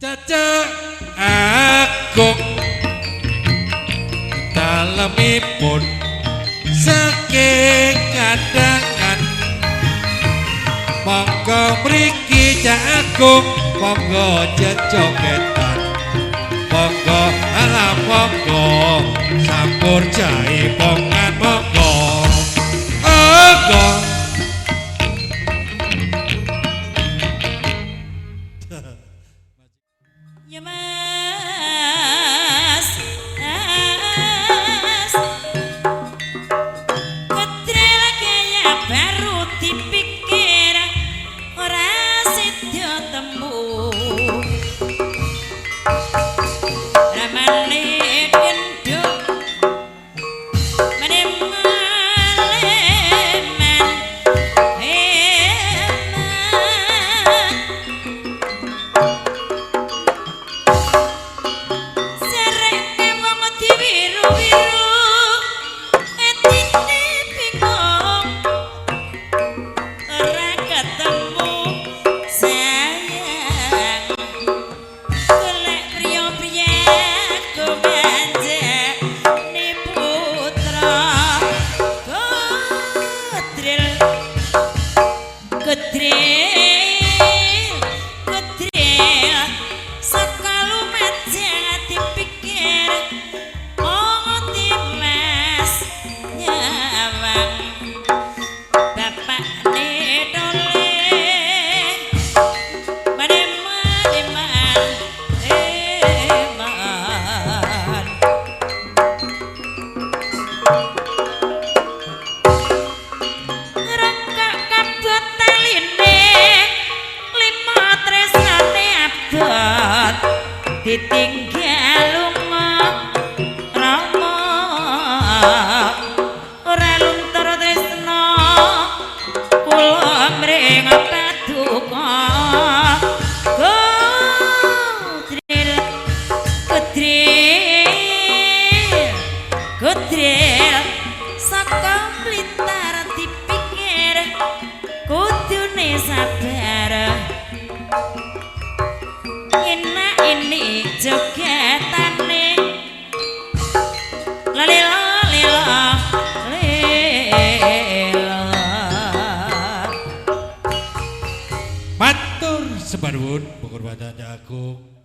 Cacak Agung dalemipun saking kadangan monggo mriki Cak Agung monggo jejogetan monggo ala monggo sampur jaipongan monggo monggo. Ya Mas, Mas, ketrel kaya baru dipikir ora sida temu. Ramane genduk meneman eman. Sereke wong diwiru-wiru etine bingung ora ketemu sayang golek priya-priya kumanjane putra kodril kodril kodril saka lumajang dipikir oh Dimas nyawang bapak netole maneman eman eman. Rengkak kabut taline lima tresnane abot ditinggal lunga Rama ora luntur tresna kula mring paduka kodril kodril kodril saka Blitar dipikir kudune sabar enak ini jogetane lalila lila lila. Matur sembah nuwun Bogor Cak Agung.